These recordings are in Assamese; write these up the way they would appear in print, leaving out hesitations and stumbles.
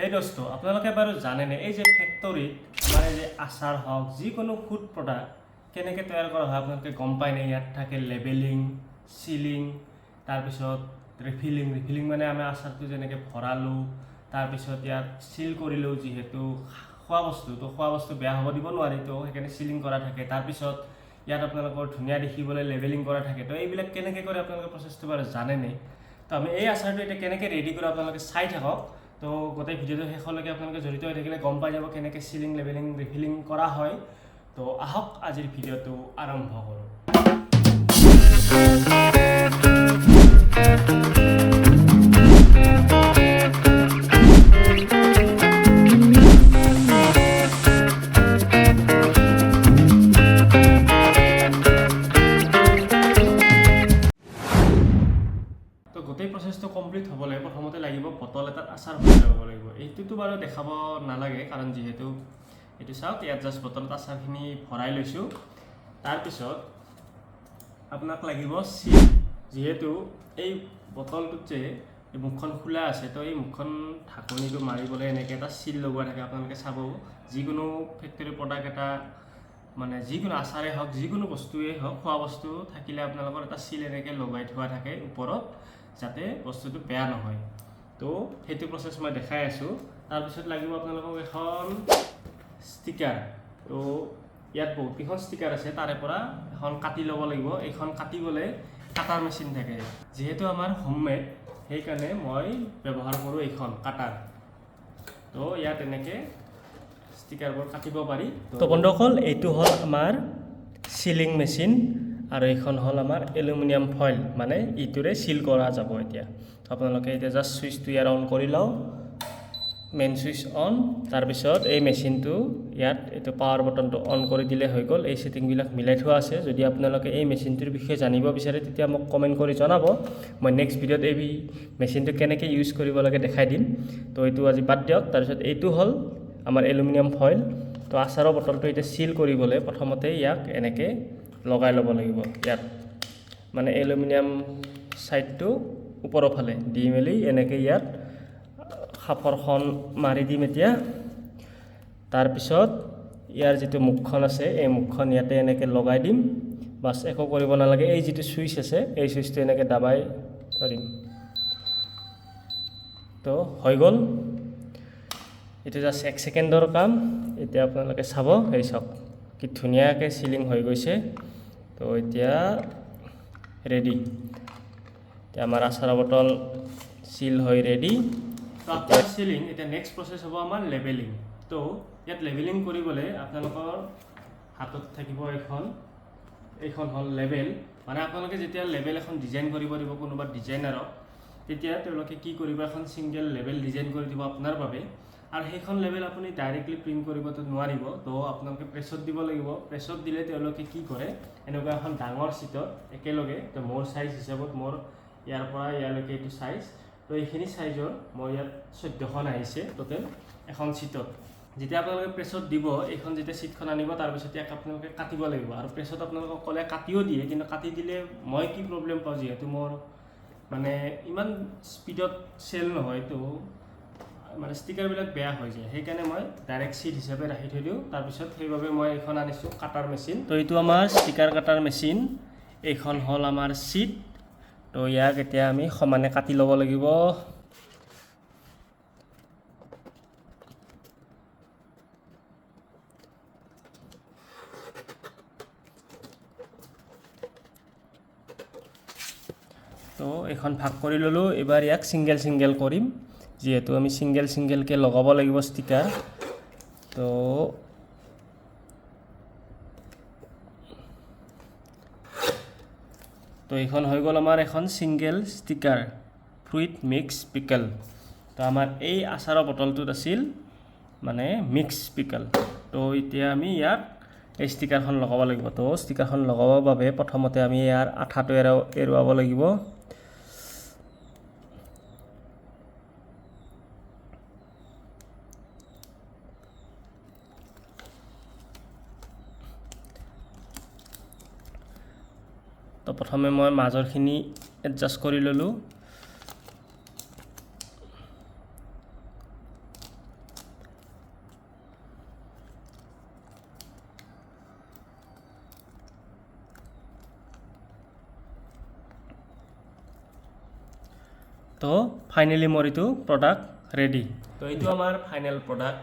এই দোস্ত, আপোনালোকে বাৰু জানেনে এই যে ফেক্টৰীত আমাৰ এই যে আচাৰ হওক, যিকোনো ফুড প্ৰডাক্ট কেনেকৈ তৈয়াৰ কৰা হয়, আপোনালোকে গম পায়নে? ইয়াত থাকে লেবেলিং, চিলিং, তাৰপিছত ৰিফিলিং। ৰিফিলিং মানে আমি আচাৰটো যেনেকৈ ভৰালোঁ, তাৰপিছত ইয়াত চিল কৰিলোঁ। যিহেতু খোৱা বস্তু, তো খোৱা বস্তু বেয়া হ'ব দিব নোৱাৰি, তো সেইকাৰণে চিলিং কৰা থাকে। তাৰপিছত ইয়াত আপোনালোকৰ ধুনীয়া দেখিবলৈ লেবেলিং কৰা থাকে। তো এইবিলাক কেনেকৈ কৰে, আপোনালোকে প্ৰচেছটো বাৰু জানেনে? তো আমি এই আচাৰটো এতিয়া কেনেকৈ ৰেডি কৰোঁ, আপোনালোকে চাই থাকক। তো গোটেই ভিডিঅ'টো শেষলৈকে আপোনালোকে জড়িত হৈ থাকিলে গম পাই যাব কেনেকৈ চিলিং, লেবেলিং, ৰিফিলিং কৰা হয়। তো আহক, আজিৰ ভিডিঅ'টো আৰম্ভ কৰোঁ। তো গোটেই প্ৰচেছটো কমপ্লিট হ'বলৈ প্ৰথমতে লাগিব বটল এটাত আচাৰ ভৰাই ল'ব লাগিব। এইটোতো বাৰু দেখাব নালাগে, কাৰণ যিহেতু এইটো চাওক, ইয়াত জাষ্ট বটলত আচাৰখিনি ভৰাই লৈছোঁ। তাৰপিছত আপোনাক লাগিব চিল। যিহেতু এই বটলটোত যে এই মুখখন খোলা আছে, তো এই মুখখন ঢাকনিটো মাৰিবলৈ এনেকৈ এটা চিল লগোৱা থাকে। আপোনালোকে চাব, যিকোনো ফেক্টৰী প্ৰডাক্ট এটা, মানে যিকোনো আচাৰেই হওক, যিকোনো বস্তুৱেই হওক, খোৱা বস্তু থাকিলে আপোনালোকৰ এটা চিল এনেকৈ লগাই থোৱা থাকে ওপৰত, যাতে বস্তুটো বেয়া নহয়। তো সেইটো প্ৰচেছ মই দেখাই আছোঁ। তাৰপিছত লাগিব আপোনালোকক এখন ষ্টিকাৰ। তো ইয়াত বহুতকেইখন ষ্টিকাৰ আছে, তাৰে পৰা এখন কাটি ল'ব লাগিব। এইখন কাটিবলৈ কাটাৰ মেচিন থাকে। যিহেতু আমাৰ হোমমেড, সেইকাৰণে মই ব্যৱহাৰ কৰোঁ এইখন কাটাৰ। তো ইয়াত এনেকৈ ষ্টিকাৰবোৰ কাটিব পাৰি। তো বন্ধুসকল, এইটো হ'ল আমাৰ চিলিং মেচিন আৰু এইখন হ'ল আমাৰ এলুমিনিয়াম ফইল, মানে ইটোৰে চিল কৰা যাব এতিয়া। তো আপোনালোকে এতিয়া জাষ্ট চুইচটো ইয়াৰ অন কৰি লওঁ, মেইন চুইচ অন। তাৰপিছত এই মেচিনটো ইয়াত এইটো পাৱাৰ বটনটো অন কৰি দিলে হৈ গ'ল। এই ছেটিংবিলাক মিলাই থোৱা আছে। যদি আপোনালোকে এই মেচিনটোৰ বিষয়ে জানিব বিচাৰে, তেতিয়া মোক কমেণ্ট কৰি জনাব। মই নেক্সট ভিডিঅ'ত এই মেচিনটো কেনেকৈ ইউজ কৰিব লাগে দেখাই দিম। তো এইটো আজি বাদ দিয়ক। তাৰপিছত এইটো হ'ল আমাৰ এলুমিনিয়াম ফইল। তো আচাৰৰ বটলটো এতিয়া চিল কৰিবলৈ প্ৰথমতে ইয়াক এনেকৈ লগাই ল'ব লাগিব। ইয়াত মানে এলুমিনিয়াম ছাইডটো ওপৰৰ ফালে দি মেলি এনেকৈ ইয়াত সাঁফৰখন মাৰি দিম এতিয়া। তাৰপিছত ইয়াৰ যিটো মুখখন আছে, এই মুখখন ইয়াতে এনেকৈ লগাই দিম। বাছ, একো কৰিব নালাগে। এই যিটো চুইচ আছে, এই চুইচটো এনেকৈ দাবাই ধৰিম, তো হৈ গ'ল। এইটো জাষ্ট এক ছেকেণ্ডৰ কাম। এতিয়া আপোনালোকে চাব, এই চাওক কি ধুনীয়াকৈ চিলিং হৈ গৈছে। তো এতিয়া ৰেডি। এতিয়া আমাৰ আচাৰৰ বটল চিল হৈ ৰেডি। আফটাৰ চিলিং এতিয়া নেক্সট প্ৰচেছ হ'ব আমাৰ লেবেলিং। তো ইয়াত লেবেলিং কৰিবলৈ আপোনালোকৰ হাতত থাকিব এইখন। এইখন হ'ল লেবেল। মানে আপোনালোকে যেতিয়া লেবেল এখন ডিজাইন কৰিব দিব কোনোবা ডিজাইনাৰক, তেতিয়া তেওঁলোকে কি কৰিব, এখন ছিংগল লেবেল ডিজাইন কৰি দিব আপোনাৰ বাবে। আৰু সেইখন লেবেল আপুনি ডাইৰেক্টলি প্ৰিণ্ট কৰিবতো নোৱাৰিব, তো আপোনালোকে প্ৰেছত দিব লাগিব। প্ৰেছত দিলে তেওঁলোকে কি কৰে, এনেকুৱা এখন ডাঙৰ চিটত একেলগে, তো মোৰ চাইজ হিচাপত মোৰ ইয়াৰ পৰা ইয়ালৈকে এইটো চাইজ, তো এইখিনি চাইজৰ মোৰ ইয়াত 14খন আহিছে টোটেল এখন চিটত। যেতিয়া আপোনালোকে প্ৰেছত দিব, এইখন যেতিয়া চিটখন আনিব, তাৰপিছত ইয়াক আপোনালোকে কাটিব লাগিব। আৰু প্ৰেছত আপোনালোকক ক'লে কাটিও দিয়ে, কিন্তু কাটি দিলে মই কি প্ৰব্লেম পাওঁ, যিহেতু মোৰ মানে ইমান স্পীডত চেল নহয়, তো মানে ষ্টিকাৰবিলাক বেয়া হৈ যায়। সেইকাৰণে মই ডাইৰেক্ট চিট হিচাপে ৰাখি থৈ দিওঁ। তাৰপিছত সেইবাবে মই এইখন আনিছোঁ কাটাৰ মেচিন। তো এইটো আমাৰ ষ্টিকাৰ কাটাৰ মেচিন, এইখন হ'ল আমাৰ চিট। তো ইয়াক এতিয়া আমি সমানে কাটি ল'ব লাগিব। তো এইখন ভাগ কৰি ল'লোঁ। এইবাৰ ইয়াক ছিংগেল ছিংগেল কৰিম, যিহেতু আমি ছিংগেল ছিংগেলকৈ লগাব লাগিব ষ্টিকাৰ। তো এইখন হৈ গ'ল আমাৰ এখন single sticker, fruit mix pickle. তো আমাৰ এই আচাৰৰ বটলটোত আছিল মানে মিক্স পিকল। তো এতিয়া আমি ইয়াত এই ষ্টিকাৰখন লগাব লাগিব। তো ষ্টিকাৰখন লগাবৰ বাবে প্ৰথমতে আমি ইয়াৰ আঠাটো এৰুৱাব লাগিব। তো প্ৰথমে মই মাজৰখিনি এডজাষ্ট কৰি ল'লোঁ। তো ফাইনেলি মোৰ এইটো প্ৰডাক্ট ৰেডি। তো এইটো আমাৰ ফাইনেল প্ৰডাক্ট।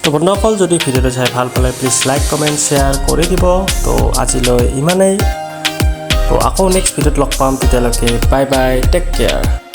তো বন্ধুসকল, যদি ভিডিঅ'টো চাই ভাল পালে প্লিজ লাইক, কমেণ্ট, শ্বেয়াৰ কৰি দিব। তো আজিলৈ ইমানেই। তো আকৌ নেক্সট ভিডিঅ'ত লগ পাম, তেতিয়ালৈকে বাই বাই, টেক কেয়াৰ।